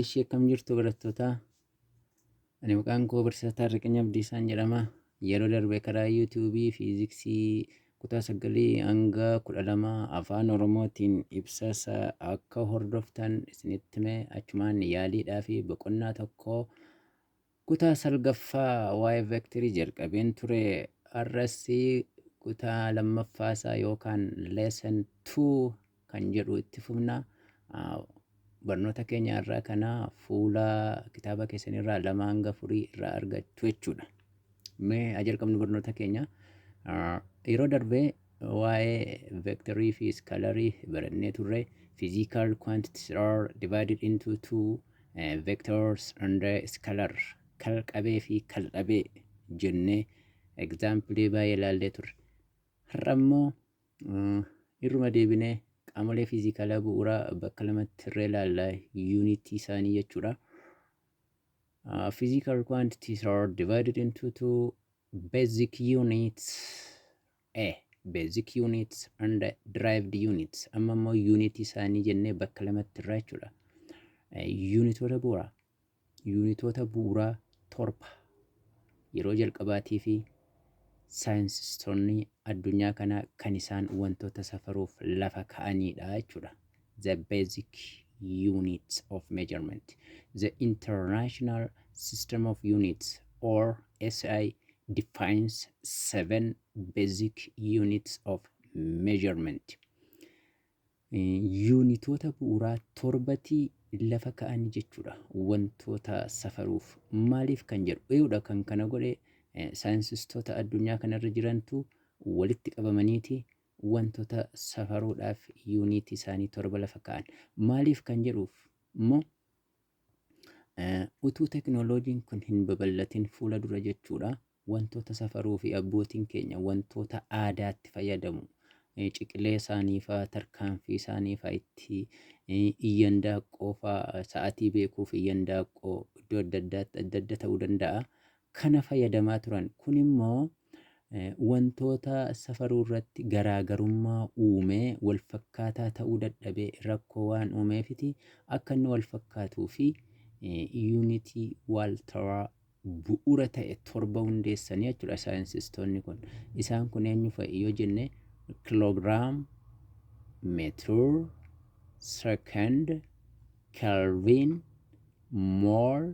Ishii, akkam jirtu barattoota? Ani maqaan koo Barsiisaa Taarriqany Abdiisaan jedhama. Yeroo darbe karaa YouTubeii fiiziksii kutaa 9 hanga 12 afaan Oromootiin ibsa isaa akka hordoftan isinitti hime. Achumaan yaaliidhaa fi boqonnaa 1 kutaa 9ffaa waa'ee veektarii jalqabeen ture. Har'as kutaa lammaffaa isaa yookaan lesson 2 kan jedhu itti fufna. Barnoota keenya irraa kana fuula kitaaba keessanirraa 2 hanga 4 irraa argattu jechuudha. Mee haa jalqabnu barnoota keenya. Yeroo darbee waa'ee veektarii fi iskaalarii barannee turre. Physical quantities are divided into two, vectors and scalar. Kal-qabee fi kal-dhabee jennee example baay'ee ilaallee turre. Har'a immoo irruma deebinee qaamolee fiizikaalaa bu'uuraa bakka lamatti hirree ilaalla, yuunitii isaanii jechuudha. Physical quantities are divided into two basic units. A. Basic units and derived units. Amma immoo yuunitii isaanii jennee bakka lamatti hirraa jechuudha. Yuunitoota bu'uuraa. Yuunitoota bu'uuraa torba yeroo jalqabaatii fi saayinsistoonni addunyaa kanaa kan isaan wantoota safaruuf lafa ka'anidha jechuudha. The basic units of measurement. The International System of Units, or SI, defines seven basic units of measurement. Yuunitoota bu'uuraa torbatii lafa ka'anii jechuudha. Wantoota safaruuf maaliif kan jedhu, eeyudha kan kana godhe? Saayinsistoota addunyaa kanarra jirantu walitti qabamaniiti wantoota safaruudhaaf yuunitii isaanii torba lafa ka'an. Maaliif kan jedhuuf immoo, utuu teknooloojiin kun hin babal'atin fuula dura jechuudha. Wantoota safaruu fi abbootiin keenya wantoota aadaatti fayyadamu. Ciqilee isaanii fa'aa, tarkaanfii isaanii fa'aa, itti iyyan daaqqoo fa'aa, sa'atii beekuuf iyyan daaqqoo iddoo adda addaatti adda adda ta'uu danda'a. Kana fayyadamaa turan. Kun immoo wantoota safaruu irratti garaagarummaa uumee, wal fakkaataa ta'uu dadhabee rakkoo waan uumeefiti, akka inni wal fakkaatuu fi yuunitii waaltawaa bu'uura ta'e torba hundeessanii jechuudha saayinsistoonni kun. Isaan kun eenyu fa'i yoo jenne, kiloogiraam, meetir, second, kelvin, mole,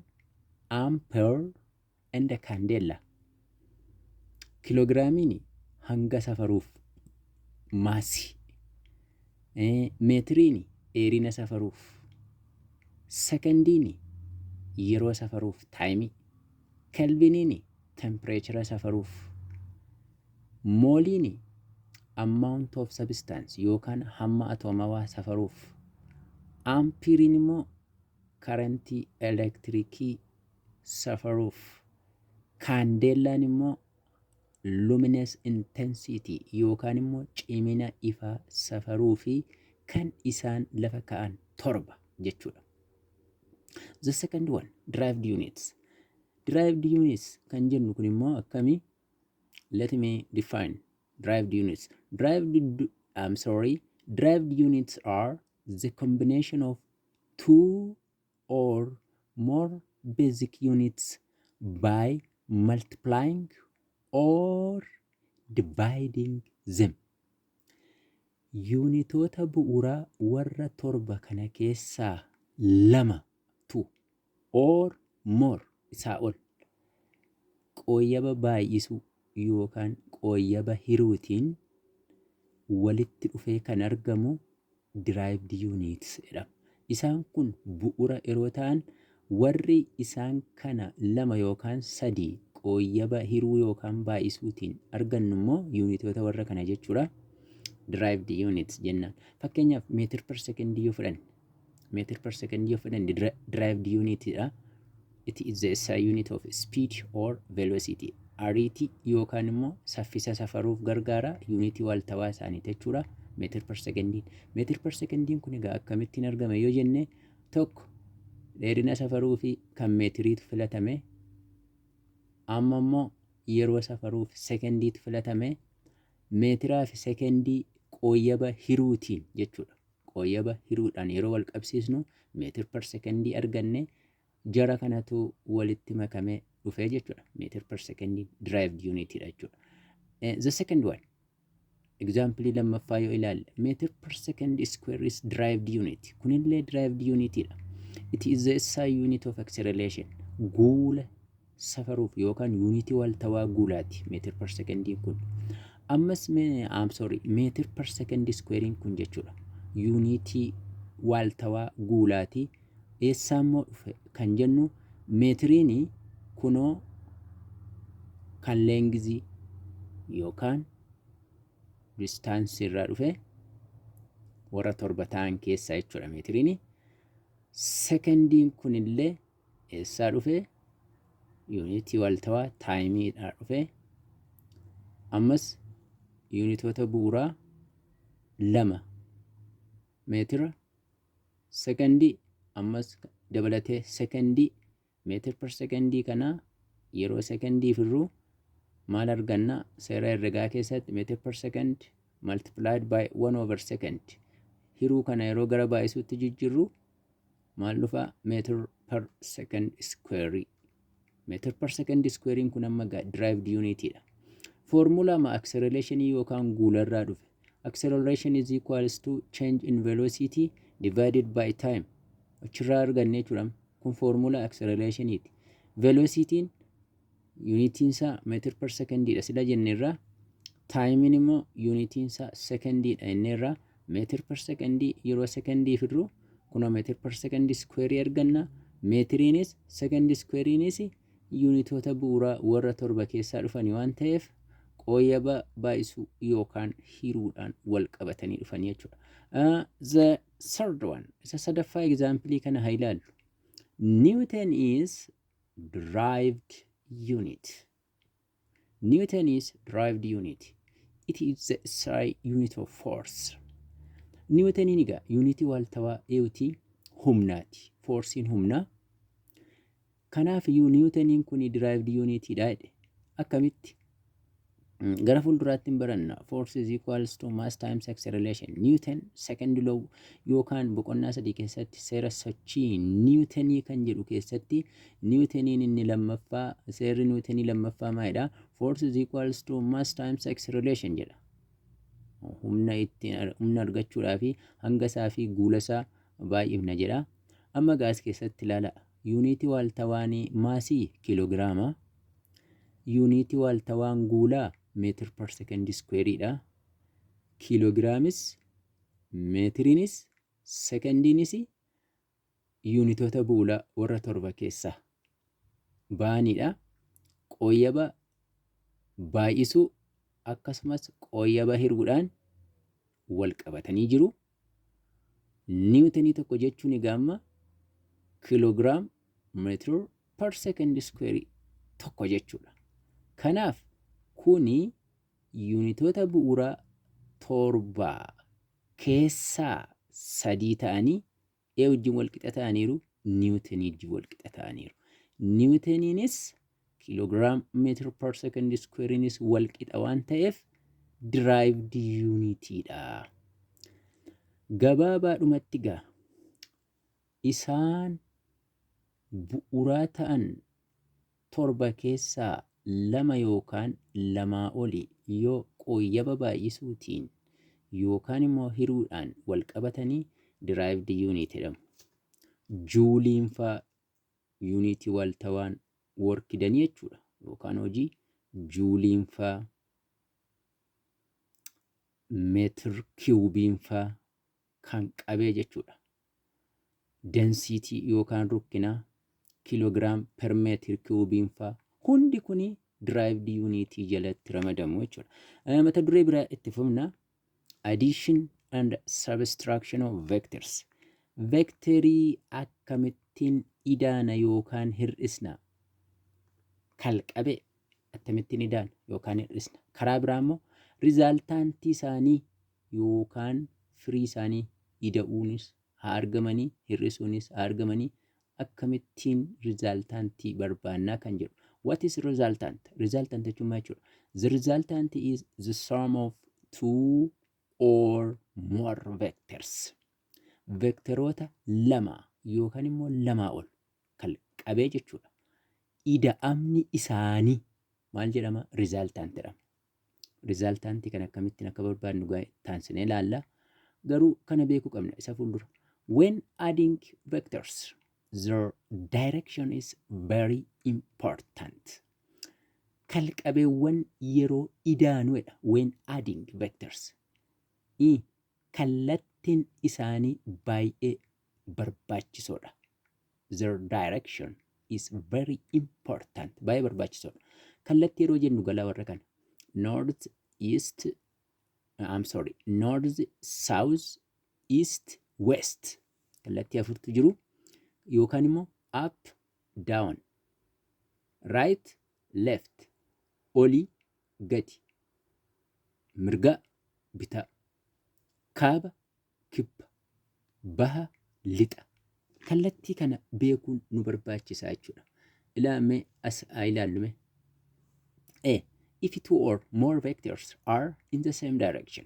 ampere and candela. Kiloogiraamiin hanga safaruuf, maasii. Meetiriin dheerina safaruuf. Sekondiin yeroo safaruuf, timeii. Kelviniin temperature safaruuf. Mooliin amount of substance yookaan hamma atoomawaa safaruuf. Ampiriin immoo karantii elektirikii safaruuf. Kaandeellaan immoo luminous intensity yookaan immoo cimina ifaa safaruu fi kan isaan lafa ka'an torba jechuudha. The second one, derived units. Derived units kan jennu kun immoo akkamii? Let me define derived units. Derived, I'm sorry, derived units are the combination of two or more basic units by multiplying or dividing them. Yuunitoota bu'uuraa warra torba kana keessaa lama, two or more, isaa ol qooyyaba baay'isuu yookaan qooyyaba hiruutiin walitti dhufee kan argamu derived units jedhama. Isaan kun bu'uura yeroo ta'an, warri isaan kana lama yookaan sadii qooyyaba hiruu yookaan baay'isuutiin argannu immoo yuunitoota warra kana jechuudha. Derived units jennaan. Fakkeenyaaf, meter per second yoo fudhanne, meter per second yoo fudhanne, derived unit dha. It is the SI unit of speed or velocity. Ariitii yookaan immoo saffisa safaruuf gargaara, yuunitii waaltawaa isaaniiti jechuudha. Meter per secondiin. Meter per secondiin kun egaa akkamittiin argame yoo jenne, tokko dheerina safaruu fi kan meetiriitu filatame. Amma immoo yeroo safaruuf sekendiitu filatame. Meetiraa fi sekendii qooyyaba hiruutiin jechuudha. qooyyaba hiruudhaan yeroo wal qabsiisnu meter per secondii arganne. Jara kanatu walitti makamee dhufee jechuudha. Meter per secondii derived unitidha jechuudha. The second one, example lammaffaa yoo ilaalle, meter per second square is derived unit. Kunillee derived unitidha. It is the SI unit of acceleration. Guula safaruuf yookaan yuunitii waltawaa guulaati meter per secondiin kun. Ammas, I'm sorry, meter per second squarein kun jechuudha. Yuunitii waltawaa guulaati. Eessaa immoo dhufe kan jennu, meetiriin kunoo kan lengthii yookaan distanceii irraa dhufe, warra 7 ta'an keessaa jechuudha meetiriin. Sekendiin kunillee eessaa dhufe? Yuunitii waltawaa timeiidhaa dhufe. Ammas yuunitoota bu'uuraa lama, meetira, sekendii, ammas dabalatee sekendii. Meter per secondii kanaa yeroo sekendiif hirruu maal arganna? Seera herregaa keessatti meter per second multiplied by 1 over second, hiruu kana yeroo gara baay'isuutti jijjiirru maal dhufa? Meter per second square. Meter per second squarein kun amma derived unitidha. Foormulaa ma acceleration yookaan guularraa dhufe. Acceleration is equals to change in velocity divided by time. Achirraa arganne jechuudha. Kun foormulaa accelerationiti. Velocitiin yuunitiin isaa meter per secondiidha sila jenneerra. Timeiin immoo yuunitiin isaa secondiidha jenneerra. Meter per secondii yeroo secondii firru kunoo meter per second square arganna. Meetiriinis second square'iinis yuunitoota bu'uuraa warra 7 keessaa dhufanii waan ta'eef, qooyyaba baay'isuu yookaan hiruudhaan wal qabatanii dhufanii jechuudha. The third one, isa sadaffaa example kana haa ilaallu. Newton is derived unit. Newton is derived unit. It is the SI unit of force. Newtoniin egaa yuunitii waaltawaa eewtii humnaati. Forceiin humnaa. Kanaaf iyyuu Newtoniin kun derived unitidha jedhe. Akkamitti? Gara fuulduraatti hin baranna. Force is equals to mass times acceleration. Newton second law yookaan boqonnaa 3 keessatti seera sochii Newtonii kan jedhu keessatti Newtoniin inni lammaffaa, seerri Newtonii lammaffaa maalidha? Force is equals to mass times acceleration jedha. Humna ittiin humna argachuudhaa fi hanga isaa fi guula isaa baay'ifna jedha. Amma gaas keessatti ilaala. Yuunitii waaltawaan massii kiiloogiraama. Yuunitii waaltawaan guulaa meter per second squareidha. Kiiloogiraamis, meetiriinis, sekondiinis yuunitoota bu'uuraa warra 7 keessaa ba'anidha. Qooyyaba baay'isuu akkasumas qooyyaba hiruudhaan wal qabatanii jiru. Niwutenii 1 jechuun egaa amma kilogram meter per second square 1 jechuudha. Kanaaf kuni yuunitoota bu'uuraa 7 keessaa sadii ta'anii ee wajjin wal qixa ta'aniiru, niwutenii wajjin wal qixa ta'aniiru. Niwuteniinis kilogram meter per second square'inis wal qixa waan ta'eef derived unitiidha. Gabaabaadhumatti gaa isaan bu'uuraa ta'an 7 keessaa lama yookaan lamaa oli yoo qooyyaba baay'isuutiin yookaan immoo hiruudhaan wal qabatanii derived unit jedhamu. Juuliin faa yuunitii waaltawaan work done jechuudha yookaan hojii, juuliin faa, meter cubeiin faa kan qabee jechuudha. Density yookaan rukkinaa kilogram per meter cubeiin faa hundi kuni derived unitii jalatti ramadamu jechuudha. Mata duree biraa itti fufna. Addition and subtraction of vectors. Vectorii akkamittiin idaana yookaan hir'isna? Kalqabe akkamittiin idaana yookaan hir'isna? Karaa biraa immoo resultantii isaanii yookaan firii isaanii ida'uunis haa argamanii, hir'isuunis haa argamanii, akkamittiin resultantii barbaannaa kan jedhu. What is resultant? Resultant jechuun maal jechuudha? The resultant is the sum of two or more vectors. Vekteroota lama yookaan immoo lamaa ol kan qabee jechuudha. Ida'amni isaanii maal jedhama? Resultant jedhama. Resultantii kan akkamittiin akka barbaadnu taansinee ilaalla. Garuu kana beekuu qabna isa fuuldura. When adding vectors, their direction is very important. Kalqabeewwan yeroo idaanuudha. When adding vectors, kallattiin isaanii baay'ee barbaachisoodha. Their direction is very important. Baay'ee barbaachisoodha. Kallattii yeroo jennu galaa warra kana. North, east, I'm sorry, north, south, east, west. Kallattii afurtu jiru. Yookaan immoo up, down, right, left, olii, gadi, mirga, bitaa, kaaba, kibba, baha, lixa. Kallattii kana beekuun nu barbaachisaa jechuudha. Ilaamee as haa ilaallume. A. If two or more vectors are in the same direction.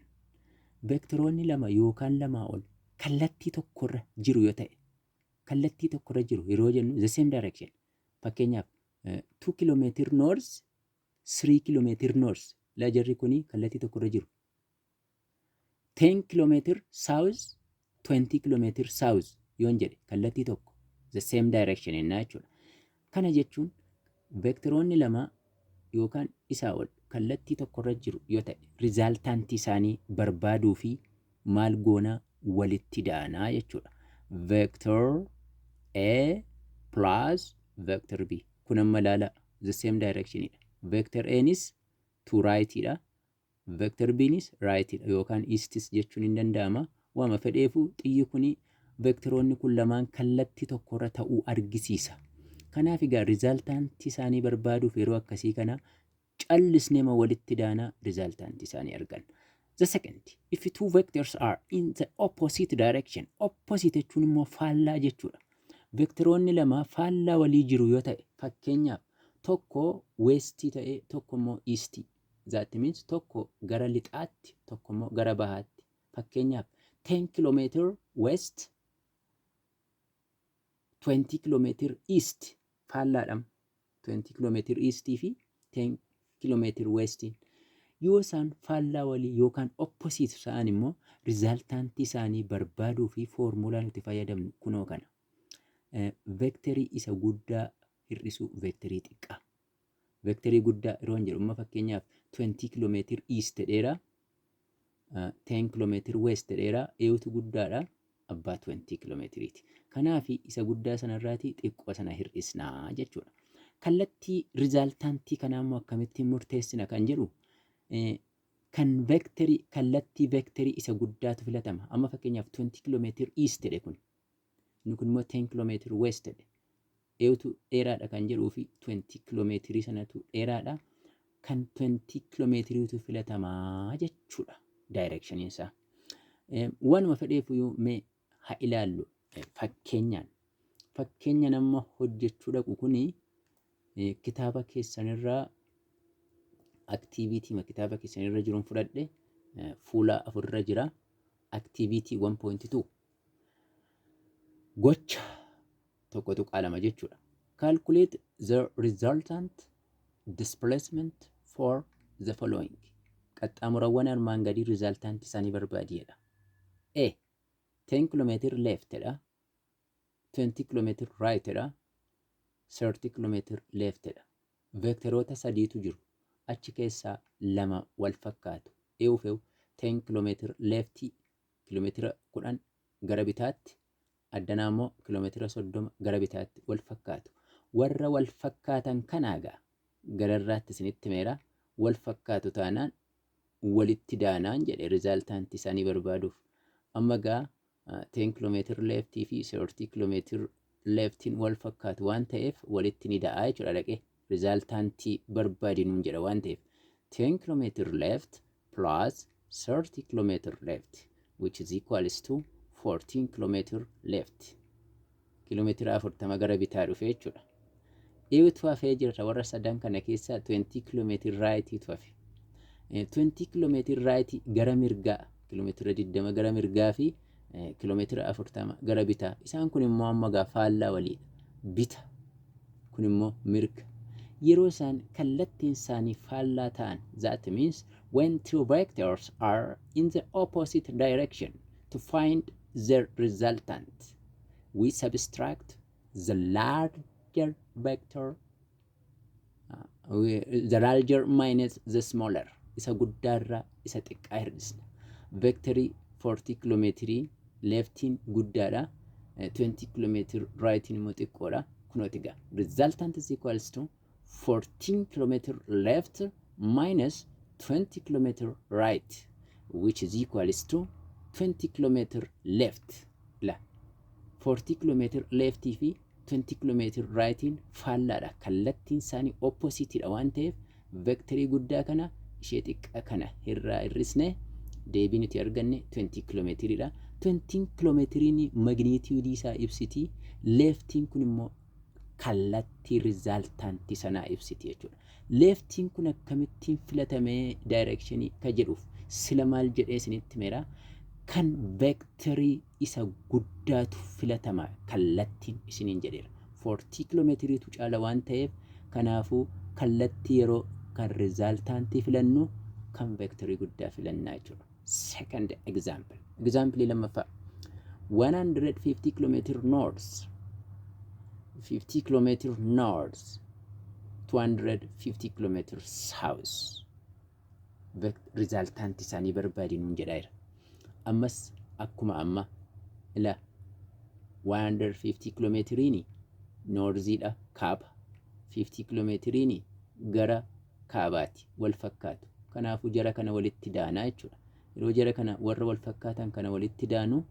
Vekteroonni lama yookaan lamaa ol kallattii tokkorra jiru yoo ta'e, kallattii tokkorra jiru yeroo jennu the same direction. Fakkeenyaaf, 2 kilometer north, 3 kilometer north. Laa, jarri kuni kallattii tokkorra jiru. 10 kilometer south, 20 kilometer south yoon jedhe kallattii tokko, the same direction jennaa jechuudha. Kana jechuun vekteroonni lama yookaan isaa ol kallattii tokkorra jiru yoo ta'e, resultantii isaanii barbaaduu fi maal goonaa? Walitti daanaa jechuudha. Vector A plus vector B. Kun amma ilaala, the same directionidha. Vector Anis to rightidha. Vector Bnis rightidha yookaan eastis jechuun hin danda'ama. Waama fedheefu xiyyi kuni vekteroonni kun lamaan kallattii tokkorra ta'uu argisiisa. Kanaaf egaa resultantii isaanii barbaaduuf yeroo akkasii kana callisneema walitti daanaa resultantii isaanii arganna. The second, if two vectors are in the opposite direction, opposite jechuun immoo faallaa jechuudha. Vekteroonni lama faallaa walii jiru yoo ta'e, fakkeenyaaf tokko westii ta'e, tokko immoo eastii. That means tokko gara lixaatti, tokko immoo gara bahaatti. Fakkeenyaaf, 10 kilometer west, 20 kilometer east faallaadha. 20 kilometer eastii fi 10 kilometer westiin. Yoo isaan faallaa walii yookaan opposite ta'an immoo resultantii isaanii barbaaduu fi foormulaa nuti fayyadamnu kunoo kana. Vekterii isa guddaa hir'isuu vekterii xiqqaa. Vekterii guddaa yeroo jedhu amma fakkeenyaaf 20 kilometer east dheeraa, 10 kilometer west dheeraa, eewutu guddaadha? Abbaa 20 kiiloomeetiriiti. Kanaaf isa guddaa sanarraatii xiqqoo sana hir'isnaa jechuudha. Kallattii resultantii kanaa immoo akkamittiin murteessina kan jedhu, kan vekterii kallattii vekterii isa guddaatu filatama. Amma fakkeenyaaf 20 kiiloomeetir east jedhe kun. Inni kun immoo 10 kiiloomeetir west jedhe. Eewutu dheeraadha kan jedhuu fi 20 kiiloomeetirii sanatu dheeraadha. Kan 20 kiiloomeetiriitu filatamaa jechuudha directioniin isaa. Waanuma fedheefuyyuu mee haa ilaallu fakkeenyaan. Fakkeenya nama hojjechuu dhaqu kuni kitaaba keessanirraa, activity kitaaba keessanirra jiruun fudhadhe, fuula afurra jira. Activity 1.2, gocha 1.2 jechuudha. Calculate the resultant displacement for the following. Qaxxaamurawwan armaan gadii resultant isaanii barbaadi jedha. A. 10 km left dha. 20 km right dha. 30 km left dha. Vekteroota sadiitu jiru. Achi keessaa lama wal fakkaatu. Eewu fe'u 10 km left, kiiloomeetira 10 gara bitaatti, addanaa immoo kiiloomeetira 30 gara bitaatti wal fakkaatu. Warra wal fakkaatan kanaa gaa gararraatti isinitti meera, wal fakkaatu taanaan walitti daanaan jedhe resultantii isaanii barbaaduuf. Amma gaa 10 kiiloomeetira leftii fi 30 kiiloomeetira leftiin wal fakkaatu waan ta'eef walitti ni da'a jechuudha, dhaqee resultantii barbaadinuun jedha waan ta'eef, 10 kiiloomeetira left plus 30 kiiloomeetira left, which is equals to 40 kiiloomeetira left. Kiiloomeetira 40 gara bitaa dhufe jechuudha. Eewutu hafee jira? Warra sadan kana keessaa 20 kiiloomeetira rightiitu hafe. 20 kiiloomeetira rightii gara mirgaa, kiiloomeetira 20 gara mirgaa fi Kiiloomeetira 40 gara bitaa. Isaan kun immoo amma gaa faallaa waliidha. Bita kun immoo mirga. Yeroo isaan kallattiin isaanii faallaa ta'an, that means when two vectors are in the opposite direction, to find their resultant, we subtract the larger vector, the larger minus the smaller. Isa guddaarraa isa xiqqaa hir'isna. Vectorii 40 kiiloomeetirii leftiin guddaadha. 20 kiiloomeetirii rightiin immoo xiqqoodha. Kunooti egaa resultant is equals to 14 kilometer left minus 20 kilometer right, which is equals to 20 kilometer left. La 40 kilometer leftii fi 20 kilometer rightiin faallaadha. Kallattiin isaanii oppositeidha waan ta'eef, vectorii guddaa kana ishee xiqqaa kana irraa hir'isne, deebii nuti arganne 20 kiiloomeetiriidha. 20 kiiloomeetiriin magnitudeii isaa ibsiti. Leftiin kun immoo kallattii resultantii sanaa ibsiti jechuudha. Leftiin kun akkamittiin filatamee directionii ka jedhuuf, sila maal jedhee isinitti meera? Kan vectorii isa guddaatu filatama kallattiin isiniin jedheera. 40 kiiloomeetiriitu caala waan ta'eef, kanaafuu kallattii yeroo kan resultantii filannu kan vectorii guddaa filannaa jechuudha. Second example. Example lammaffaa. 150 kilometer north, 50 kilometer north, 250 kilometer south. Resultantii isaanii barbaadi nuun jedhaa jira. Ammas akkuma amma ila 150 kiiloomeetiriin northiidha, kaaba. 50 kiiloomeetiriin gara kaabaati, wal fakkaatu. Kanaafuu jara kana walitti daanaa jechuudha. Yeroo jara kana warra wal fakkaatan kana walitti daanu,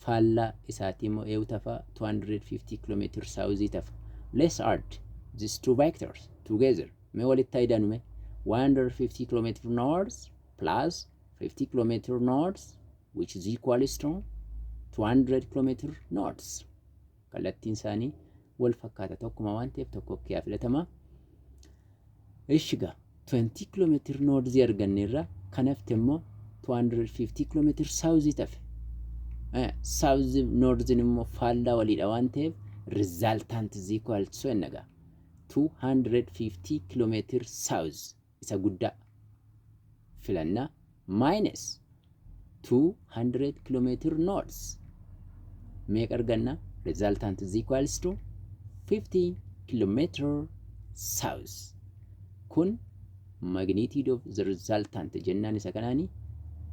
faallaa isaatii immoo eewu tafa? 250 kiiloomeetiri southii tafa. Let's add these two vectors together. Mee walitti haa idaanu mee? 150 kilometer north plus 50 kilometer north, which is equals to 200 kilometer north. Kallattiin isaanii wal fakkaata, tokkuma waan ta'eef tokko yaa filatama. Ishi gaa 20 kilometer north arganneerra, kan hafte immoo 250 kilometer south tafe. South north immoo faallaa waliidha waan ta'eef, resultant is equal to ennagaa 250 kilometer south isa guddaa filannaa minus 200 kilometer north. Meeqa arganna? Resultant is equals to 50 kilometer south. Kun magnitude of the resultant jennaan isa kanaani,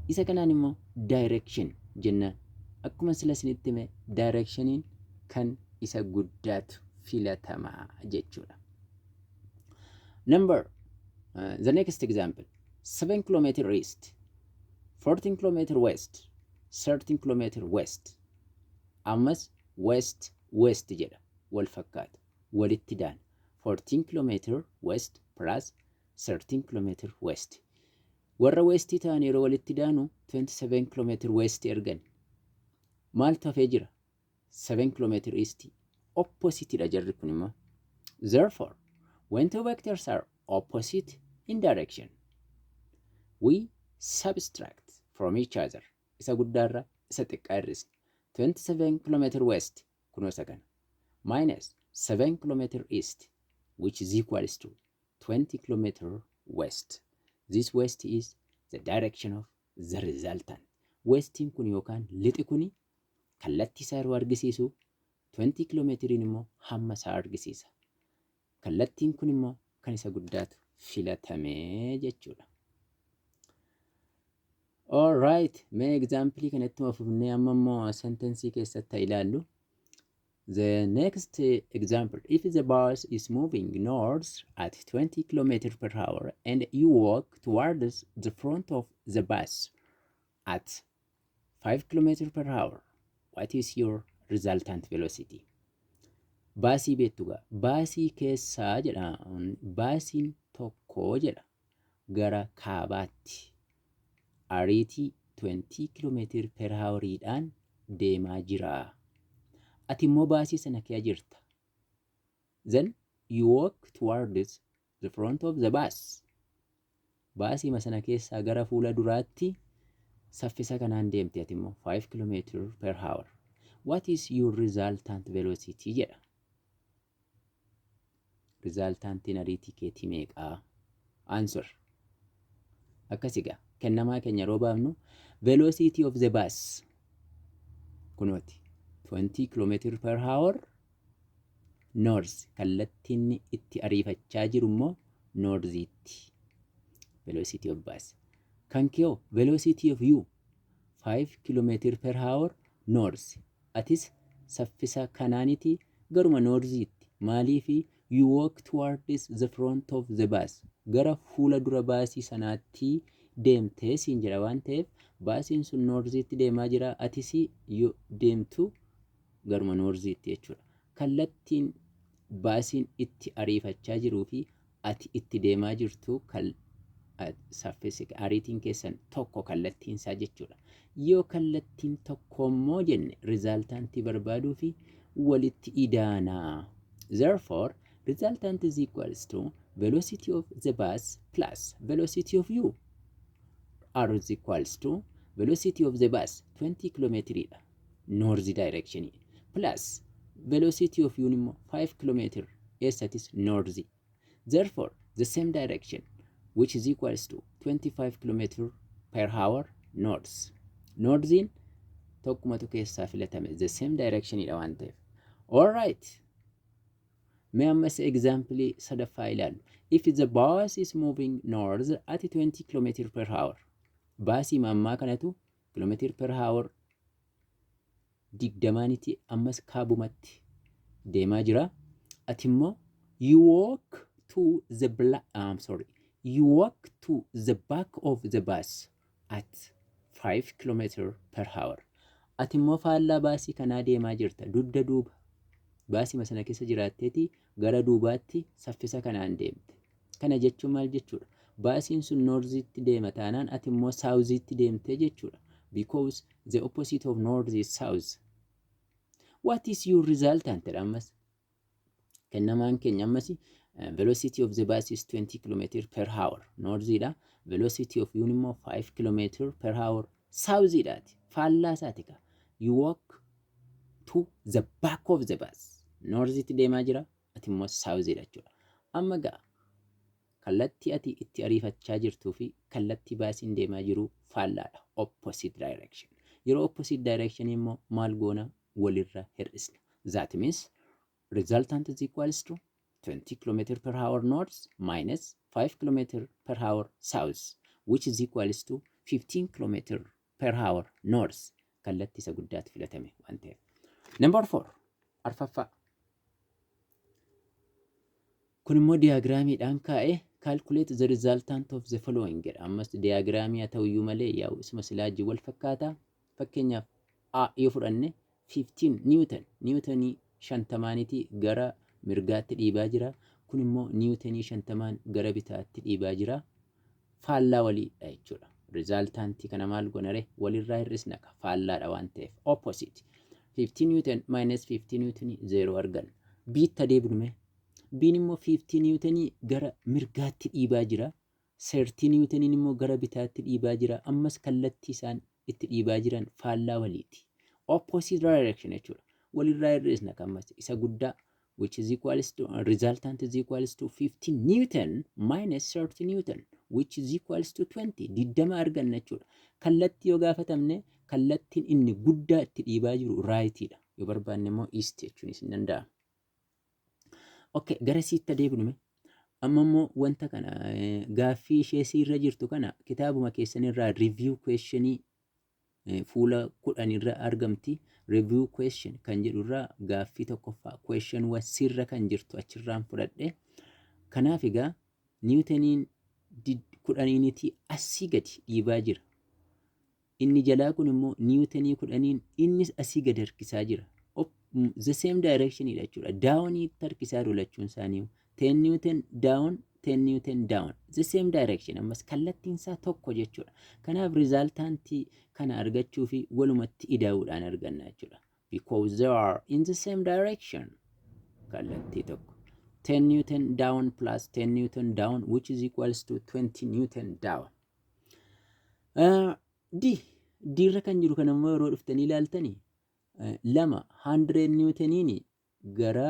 isa kanaan immoo direction jennaan. Akkuma sila isinitti hime, directioniin kan isa guddaatu filatamaa jechuudha. Number the next example: 7 kilometer east, 14 kilometer west, 13 kilometer west. Ammas west west jedha, wal fakkaata, walitti daana. 14 kilometer west plus 13 kilometer west, warra westii ta'an yeroo walitti daanu 27 kilometer west ergan. Maaltu hafee jira? 7 kilometer east. Opposite dha jarri kun immoo. Therefore, when two vectors are opposite in direction, we subtract from each other. Isa guddaarra isa xiqqaa hir'isna. 27 kilometer west kunoo isa kana minus 7 kilometer east, which is equals to 20 kilometer west. This west is the direction of the resultant. Westiin kun yookaan lixi kuni kallattii isaa yeroo argisiisu, 20 kiiloomeetiriin immoo hamma isaa argisiisa. Kallattiin kun immoo kan isa guddaatu filatamee jechuudha. Alright, mee example kanatti fufnee amma immoo sentencii keessatti haa ilaallu. The next example: if the bus is moving north at 20 km per hour and you walk towards the front of the bus at 5 km per hour, what is your resultant velocity? Baasii beektu gaa, baasii keessaa jedha, baasiin tokko jedha gara kaabaatti ariitii 20 km per houriidhaan deemaa jira. Ati immoo baasii sana keessa jirta. Then you walk towards the front of the bus. Baasii sana keessaa gara fuula duraatti Saffisa kanaan deemte ati immoo 5 km per hour. What is your resultant velocity jedha. Resultantiin ariitii keetii meeqaa? Answer. Akkas egaa kennamaa keenya yeroo baafnu, velocity of the bus kunooti 20 km per hour north, kallattiin itti ariifachaa jiru immoo northiitti. Velocity of bus. Kan kee velocity of you 5 km per hour north. Atis saffisa kanaaniti garuma northiitti. Maaliifi? You walk towards the front of the bus. Gara fuula dura baasii sanaatti deemtee siin jedha waan ta'eef, baasiin sun northiitti deemaa jira, atis yoo deemtu garuma northiitti jechuudha. Kallattiin baasiin itti ariifachaa jiruu fi ati itti deemaa jirtu saffisi ariitiin keessan tokko kallattiin isaa jechuudha. Yoo kallattiin tokko immoo jenne, resultantii barbaaduu fi walitti idaanaa. Therefore, resultant is equals to velocity of the bus plus velocity of you. R is equals to velocity of the bus 20 km dha, north direction, plus velocity of you immoo 5 km, eessatis? North. Therefore, the same direction, which is equals to 25 km per hour north. Northiin tokkumatu keessaa filatame, the same direction dha waan ta'eef. Alright. Mee ammas example sadaffaa ilaallu. If the bus is moving north at 20 km per hour. Baasii ammaa kanatu km per hour 20nitti ammas kaabumatti deemaa jira. Ati immoo you walk to the black, I'm sorry, you walk to the back of the bus at 5 km per hour. Ati immoo faallaa baasii kanaa deemaa jirta. Dugda duuba baasii sana keessa jiraatteeti gara duubaatti saffisa kanaan deemte. Kana jechuun maal jechuudha? Baasiin sun northiitti deema taanaan, ati immoo southiitti deemtee jechuudha. Because the opposite of north is south. What is your resultant jedha ammas? Kennamaan keenya ammas velocity of the bus is 20 km per hour northiidha. Velocity of you immoo 5 km per hour southiidhaati. Faallaa isaati ka. You walk to the back of the bus. Northiitti deemaa jira, ati immoo southiidha jechuudha. Amma gaa kallattii ati itti ariifachaa jirtuu fi kallattii baasiin deemaa jiru faallaadha. Opposite direction. Yeroo opposite direction immoo maal goona? Walirra hir'isna. That means resultant is equals to 20 km per hour north minus 5 km per hour south, which is equals to 15 km per hour north. Kallattii isa guddaatti filatame waan ta'eef. Number 4, arfaffaa. Kun immoo diagramiidhaan kaa'ee "Calculate the resultant of the following" jedha. Ammas diagramii haa ta'uyyuu malee yaa'u isuma silaajii wal fakkaata. Fakkeenyaaf A yoo fudhanne, 15 newton, newtonii 50niiti gara mirgaatti dhiibaa jira. Kun immoo newtonii 50n gara bitaatti dhiibaa jira. Faallaa waliidha jechuudha. Resultantii kana maal goonare? Walirraa hir'isna, faallaadha waan ta'eef. Opposite. 15 newton minus 15 newtonii 0 arganna. Biitta deebinume. Biin immoo 15 newtonii gara mirgaatti dhiibaa jira. 30 newtoniin immoo gara bitaatti dhiibaa jira. Ammas kallattii isaan itti dhiibaa jiran faallaa waliiti. Opposite direction jechuudha. Walirraa hir'isna ammas isa guddaa, which is equals to resultant is equals to 15 newton minus 30 newton, which is equals to 20, 20 arganna jechuudha. Kallattii yoo gaafatamne, kallattiin inni guddaa itti dhiibaa jiru rightiidha. Yoo barbaanne immoo east jechuunis hin danda'ama. Okay, gara siitti adeemnume. Amma immoo wanta kana gaaffii ishee siirra jirtu kana kitaabuma keessanirraa review questionii fuula 10 irra argamti. Review question kan jedhurraa gaaffii tokkoffaa question sirra kan jirtu achirraan fudhadhe. Kanaaf egaa newtoniin 10niitii asii gadi dhiibaa jira. Inni jalaa kun immoo newtonii 10n innis asii gadi harkisaa jira. The same direction dha jechuudha. Downiitti harkisaa jiru lachuun isaanii. 10 newton down, 10 newton down. The same direction, ammas kallattiin isaa tokko jechuudha. Kanaaf resultantii kana argachuu fi walumatti ida'uudhaan arganna jechuudha. Because they are in the same direction. Kallattii tokko. 10 newton down plus 10 newton down, which is equals to 20 newton down. D. D irra kan jiru kan immoo yeroo dhuftanii ilaaltanii 2 100 niwutaniin gara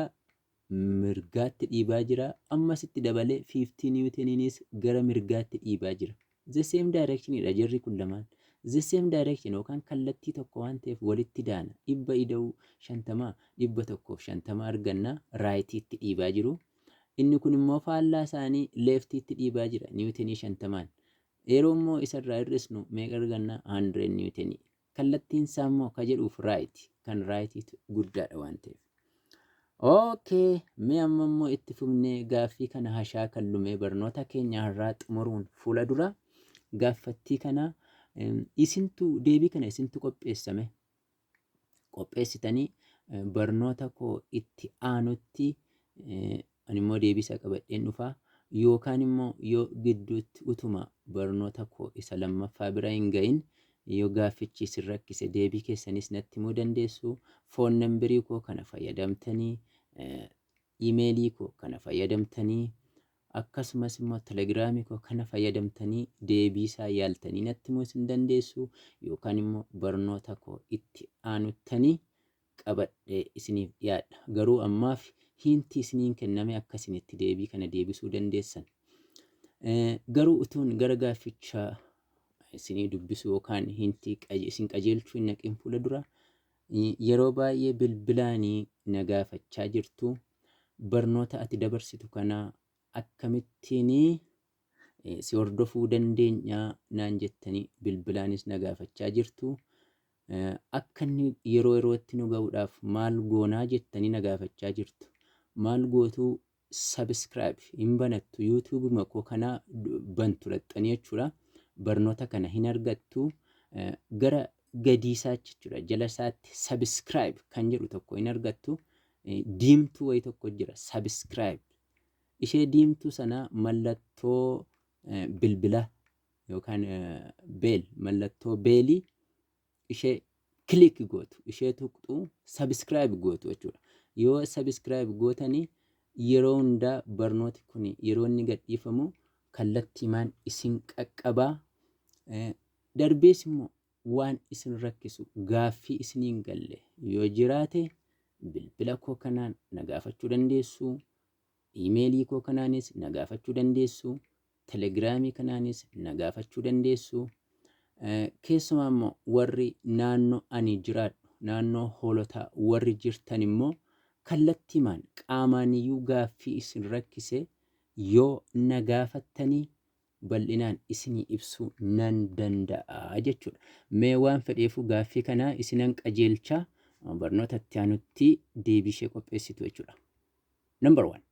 mirgaatti dhiibaa jira. Ammas itti dabalee 50 niwutaniinis gara mirgaatti dhiibaa jira. The same direction dha jarri kun lamaan. The same direction yookaan kallattii tokko waan ta'eef walitti daana. 100 ida'uu 50, 150 arganna, rightiitti dhiibaa jiru. Inni kun immoo faallaa isaanii leftiitti dhiibaa jira niwutenii 50n. Yeroo immoo isarraa hir'isnu meeqa arganna? 100 niwutenii. Kallattiin isaa immoo ka jedhuuf right, kan rightiitu guddaadha waan ta'eef. Okay, mee amma immoo itti fufnee gaaffii kana haa shaakallu. Barnoota keenya har'aa xumuruun fuula dura gaaffattii kana isintu deebii kana isintu qopheessame. Qopheessitanii barnoota koo itti aanutti ani immoo deebii isaa qabadheen dhufa. Yookaan immoo yoo gidduutti utuma barnoota koo isa lammaffaa bira hin gahin yoo gaaffichi isin rakkise, deebii keessanis natti himuu dandeessu. Phone numberii koo kana fayyadamtanii, emailii koo kana fayyadamtanii, akkasumas immoo Telegramii koo kana fayyadamtanii deebii isaa yaaltanii natti himuu isin dandeessu, yookaan immoo barnoota koo itti aanuttanii qabadhee isiniif dhiyaadha. Garuu ammaaf hintii isiniin kenname akka isin itti deebii kana deebisuu dandeessan. Garuu utuun gara gaaffichaa isinii dubbisu yookaan hintii isin qajeelchuu hin naqin fuula dura, yeroo baay'ee bilbilaanii na gaafachaa jirtu, barnoota ati dabarsitu kana akkamittiin si hordofuu dandeenya naan jettanii bilbilaanis na gaafachaa jirtu. Akka inni yeroo yerootti nu ga'uudhaaf maal goonaa jettanii na gaafachaa jirtu. Maal gootuu? Subscribe hin banattu, YouTubeuma koo kana bantu dhaxxanii jechuudha. Barnoota kana hin argattu, gara gadiisaatti jechuudha. Jala isaatti subscribe kan jedhu tokko hin argattu. Diimtuu wayii tokko jira, subscribe. Ishee diimtuu sana mallattoo bilbila yookaan bell, mallattoo bellii ishee click gootu, ishee tuqxu, subscribe gootu jechuudha. Yoo subscribe gootanii yeroo hundaa barnooti kun yeroo inni gadhiifamu kallattiimaan isin qaqqabaa. Darbees immoo waan isin rakkisu, gaaffii isiniin galle yoo jiraate, bilbila koo kanaan na gaafachuu dandeessu. Emailii koo kanaanis na gaafachuu dandeessu. Telegramii kanaanis na gaafachuu dandeessu. Keessumaa immoo warri naannoo ani jiraadhu, naannoo Hoolotaa warri jirtan immoo, kallattiimaan qaamaaniyyuu gaaffii isin rakkise yoo na gaafattanii bal'inaan isinii ibsuu nan danda'a jechuudha. Mee waan fedheefuu gaaffii kana isinan qajeelcha, barnoota itti aanutti deebii ishee qopheessitu jechuudha. Number one.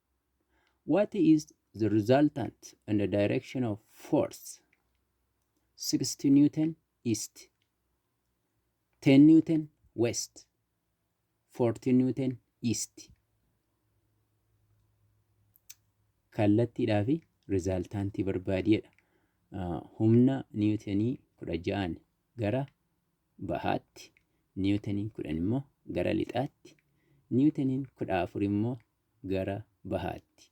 What is the resultant in the direction of force 60 Newton east, 10 Newton west, 40 Newton east? Kallattiidhaa fi resultantii barbaadiidha. Humna niwutenii 16n gara bahaatti, niwuteniin 10 immoo gara lixaatti, niwuteniin 14 immoo gara bahaatti.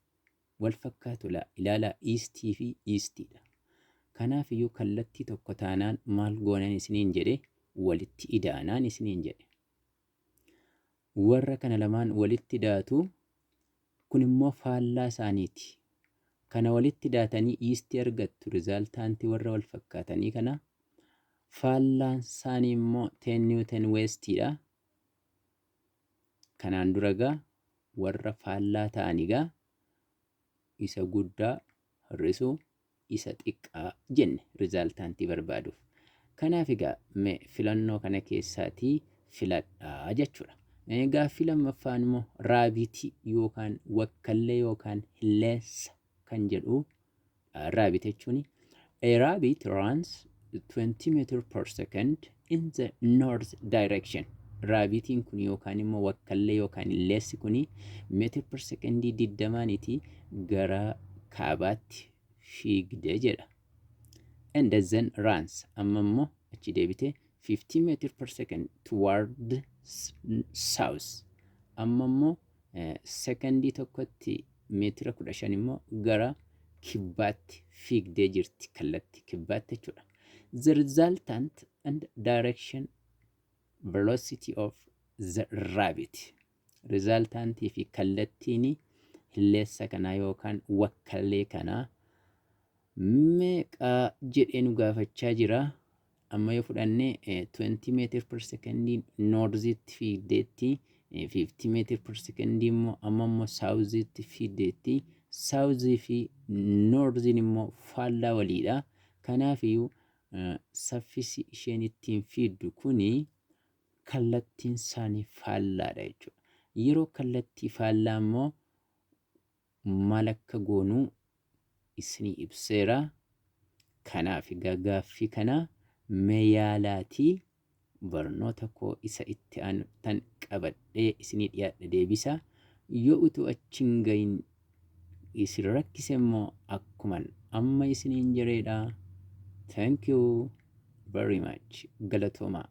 Wal fakkaatu ilaalaa, eastii fi eastiidha. Kanaaf iyyuu kallattii tokko taanaan maal goonan isiniin jedhe? Walitti idaanaan isiniin jedhe. Warra kana lamaan walitti daatu, kun immoo faallaa isaaniiti. Kana walitti daatanii eastii argattu, resultantii warra wal fakkaatanii kana. Faallaan isaanii immoo 10 Newton westiidha. Kanaan dura gaa warra faallaa ta'an egaa isa guddaa hir'isuu isa xiqqaa jenne resultantii barbaaduuf. Kanaaf egaa mee filannoo kana keessaatii filadhaa jechuudha. Gaaffii lammaffaan immoo rabbitii yookaan wakkallee yookaan hilleessa kan jedhu, rabbit jechuun, a rabbit runs 20 meter per second in the north direction. Rabbitiin kun yookaan immoo wakkallee yookaan hilleessi kun meter per secondii 20niiti gara kaabaatti fiigde jedha. And then runs, amma immoo achi deebite, 50 meter per second toward south. Amma immoo sekondii tokkotti meetira 15 immoo gara kibbaatti fiigdee jirti, kallattii kibbaatti jechuudha. The resultant and direction velocity of the rabbit. Resultantii fi kallattiin hilleessa kanaa yookaan wakkallee kanaa meeqa jedhee nu gaafachaa jira. Amma yoo fudhanne, 20 meter per second northitti fiigdeetti, 50 meter per second immoo amma immoo southitti fiigdeetti. Southii fi northiin immoo faallaa waliidha. Kanaafiyyuu saffisi isheen ittiin fiigdu kuni kallattiin isaanii faallaadha jechuudha. Yeroo kallattii faallaa immoo maal akka goonuu isinii ibseera. Kanaaf egaa gaaffii kana mee yaalaatii barnoota koo isa itti aanu tan qabadhee isinii dhiyaadha deebisa. Yoo utuu achi hin gahin isin rakkise immoo akkuman amma isiniin jedheedha. Thank you very much. Galatoomaa.